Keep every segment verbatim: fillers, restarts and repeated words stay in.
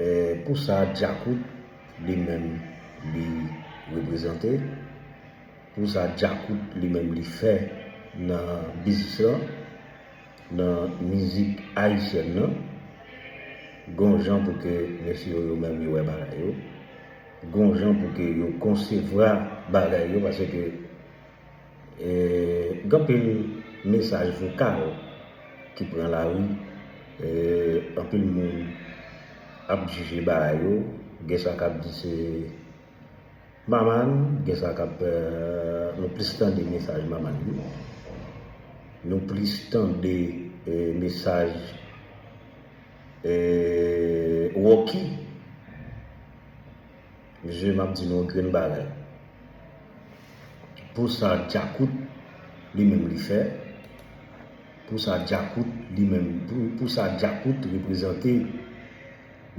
E pou sa Djakout li menm li reprezante, pou sa Djakout li menm li fè nan biznis lan, nan mizik ayisyèn nan, gon jan pou ke mesye yo, yo menm yo wè bagay yo, gon jan pou ke yo konsevwa bagay yo, paske e, gen anpil mesaj vokal ki pran lari, e, anpil moun ap jije bagay yo, gen sa k ap di se Maman, gen sa k ap, e, nou plis tande mesaj Maman yo, nou plis tande e, mesaj e, Rocky. Mesye, m ap di nou yon grenn bagay. Pou sa Djakout li menm li fè, pou sa Djakout li menm, pou, pou sa Djakout reprezante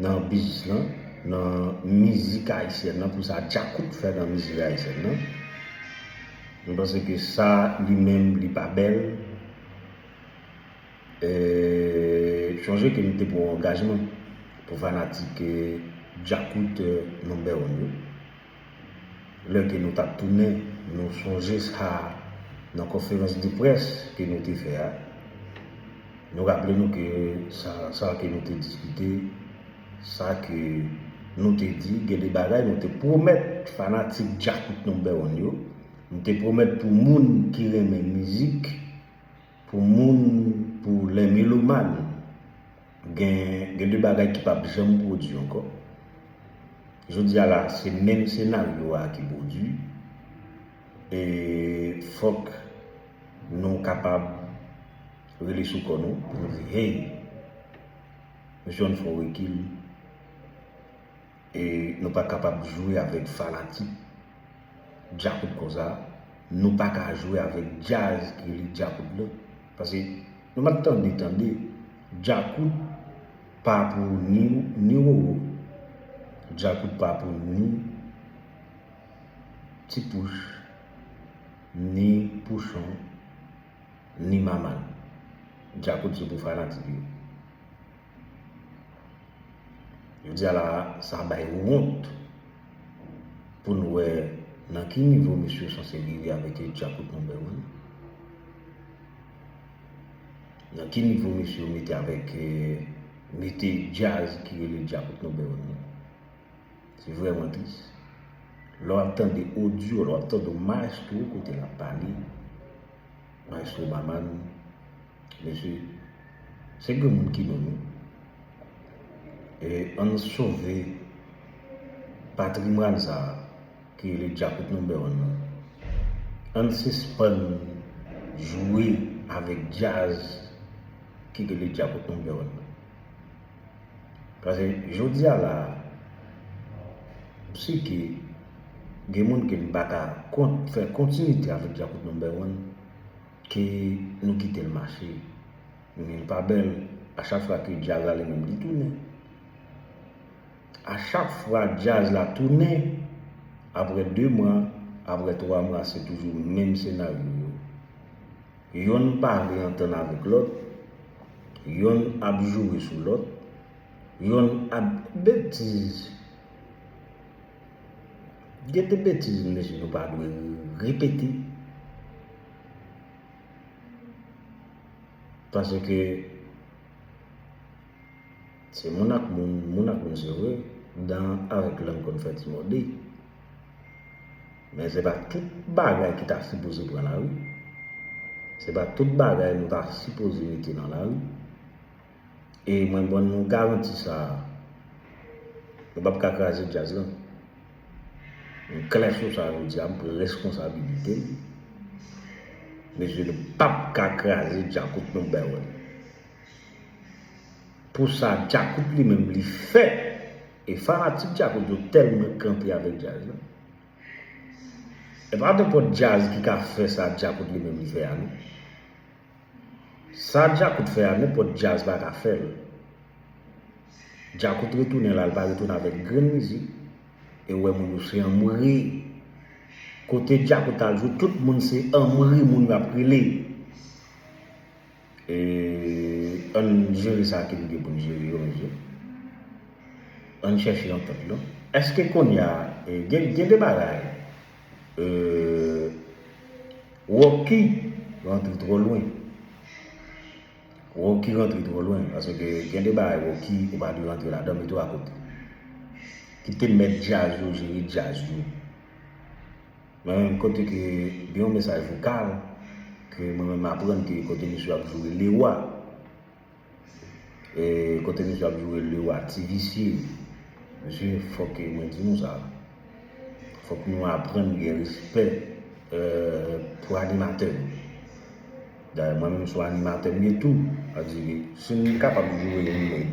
nan biznis lan, nan mizik ayisyèn nan, pou sa Djakout fè nan mizik ayisyèn nan, m panse ke sa li menm li pa bèl. E, sonje ke nou te pran yon angajman pou fanatik e, Djakout e, number one yo. Lè ke nou t ap tounen, nou sonje sa nan konferans de près ke nou te fè a. Nou raple nou ke sa, sa ke nou te diskite, sa ke nou te di, gen de bagay nou te pwomèt fanatik Djakout number one yo. Nou te pwomèt pou moun ki renmen mizik, pou moun, pou lè melomàn, gen, gen de bagay ki p ap janm pwodui ankò. Jodi a la, se menm senaryo a ki pwodui. E fòk nou kapab rele sou kò nou pou nou di, hey, mesye, ann fè yon rekil. E nou pa kapab jwe avèk fanatik Djakout konsa. Nou pa ka jwe avèk djaz ki rele Djakout lan. Paske nou pa t tande, tande, Djakout pa pou ni, ni Roro. Djakout pa pou ni Ti Pouch, ni Pouchon, ni Maman. Djakout se pou fanatik yo. Jodi a la, sa bay wont pou n wè nan ki nivo mesye yo sanse rive avèk Djakout number one. Nan ki nivo mesye yo mete avèk, eh, mete djaz ki rele Djakout number one nan. Se vrèman tris. Lè w ap tande odyo, lè w ap tande yon mayestwo kote l ap pale, mayestwo Maman, mesye, se granmoun ki nou, nou. E ann sove patrimwàn sa a ki rele Djakout number one nan. Ann sispann jwe avèk djaz ki rele Djakout number one nan. Paske jodi a la, m si ke gen moun ke m pa ka kont-, fè kontinite avèk Djakout number one, ke nou kite l mache. Men li pa bèl, a chak fwa ke djaz la li menm li tounen. A chak fwa djaz la tounen, apre de mwa, apre twa mwa, se toujou menm senaryo yo. Yonn pa vle antann avèk lòt, yonn ap joure sou lòt, yonn ap betiz. Gen de betiz, mesye, nou pa dwe repete. Paske se moun ak moun, moun ak moun se vre, dan avèk lang konn fè ti mòde. Men se pa tout bagay ki ta sipoze pran lari. Se pa tout bagay nou ta sipoze mete nan lari. E mwen ban nou garanti sa a, nou p ap ka kraze djaz lan. M klè sou sa jodi a, m pran responsabilite m. Mesye, nou p ap ka kraze Djakout number one. Pou sa Djakout li menm li fè, e fanatik Djakout yo tèlman kanpe avèk djaz lan. E pa nenpòt djaz ki ka fè sa Djakout li menm li fè a, non. Sa Djakout fè a, nenpòt djaz pa ka fè l. Djakout retounen la, l pa retounen avèk grenn mizik. E w wè moun yo se anmwe. Kote Djakout al jwe, tout moun se anmwe moun yo ap rele. E ann jere sa ke n gen pou n jere yo, mesye. Ann chèche antant non. Èske kounye a gen, gen de bagay Rocky rantre twò lwen? Rocky rantre twò lwen, paske gen de bagay Rocky ou pa dwe rantre ladan, mete w akote. Kite mèt djaz yo jere djaz yo. Mwen menm kote ke gen yon mesaj vokal ke mwen menm aprann ke kote misye ap joure lewa, e kote misye ap joure lewa ti visye, mesye fòk mwen di nou sa, fòk nou aprann gen respè pou animatè nou. Dayè mwen menm se yon animatè m ye tou, sa vle di ke si nou kapab joure yon nèg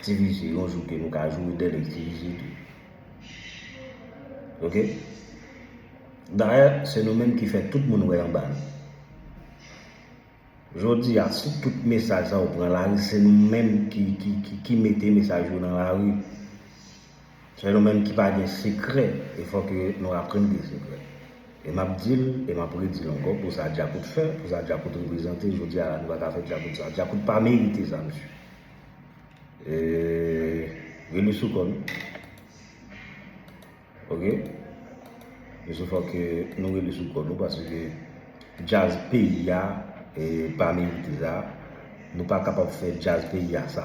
ti visye yon jou ke nou ka joure dèlè ti visye tou. Ok? Dayè se nou menm ki fè tout moun wè anba nou. Jodi a si tout mesaj sa yo pran lari se nou menm ki, ki, ki, ki mete mesaj yo nan lari. Se nou menm ki pa gen sekrè e fòk nou aprann gen sekrè. E m ap di l e m ap redi l ankò pou sa Djakout fè, pou sa Djakout reprezante jodi a la nou pa ka fè Djakout sa. Djakout pa merite sa mesye. E rele sou kò nou. Ok? Mesye fòk nou rele sou kò nou paske djaz peyi a pa merite sa. Nou pa kapab fè djaz peyi a sa.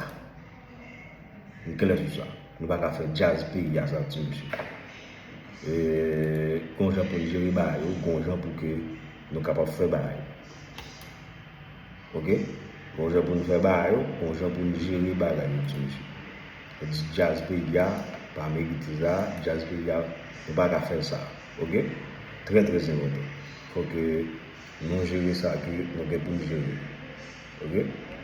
Nou klè sou sa. Nou pa ka fè djaz peyi a sa ti mesye. Gon jan pou n jere bagay yo, gon jan pou ke nou kapab fè bagay yo. Ok? Gon jan pou n fè bagay yo, gon jan pou n jere bagay yo ti mesye. Sa di djaz peyi a pa merite sa, djaz peyi a nou pa ka fè sa. Ok? Trè trè enpòtan. Fòk nou jere sa ke nou gen pou n jere. Ok?